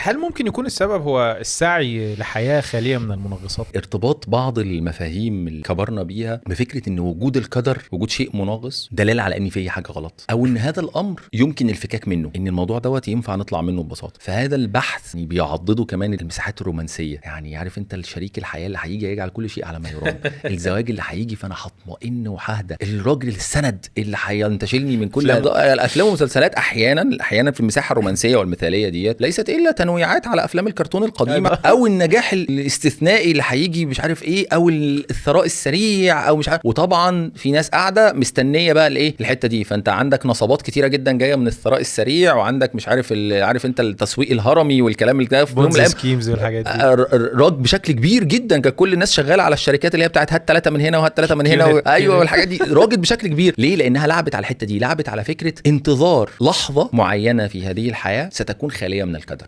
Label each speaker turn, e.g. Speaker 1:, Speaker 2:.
Speaker 1: هل ممكن يكون السبب هو السعي لحياة خالية من المنغصات؟
Speaker 2: ارتباط بعض المفاهيم اللي كبرنا بيها بفكره ان وجود الكدر، وجود شيء منغص، دلالة على ان في حاجة غلط، او ان هذا الامر يمكن الفكاك منه، ان الموضوع دوت ينفع نطلع منه ببساطه. فهذا البحث بيعضده كمان المساحات الرومانسيه، يعني عارف انت الشريك الحياة اللي هيجي يجعل كل شيء على ما يرام، الزواج اللي هيجي فانا هطمئن وههدى، الراجل السند اللي هينتشلني من كل الافلام والمسلسلات. احيانا في المساحة الرومانسية والمثاليه ديت ليست الا تنويعات على افلام الكرتون القديمه، او النجاح الاستثنائي اللي هيجي مش عارف ايه، او الثراء السريع، او مش عارف. وطبعا في ناس قاعدة مستنيه بقى الايه الحتة دي، فانت عندك نصابات كتيرة جدا جاية من الثراء السريع، وعندك مش عارف عارف انت التسويق الهرمي والكلام اللي ده في يوم
Speaker 1: Ponzi schemes والحاجات دي.
Speaker 2: راج بشكل كبير جدا. كان كل الناس شغالة على الشركات اللي هي بتاعت هات 3 من هنا وهات 3 من هنا ايوه والحاجات دي راجت بشكل كبير. ليه؟ لانها لعبت على الحتة دي، لعبت على فكرة انتظار لحظة معينة في هذه الحياة ستكون خالية من الكدر.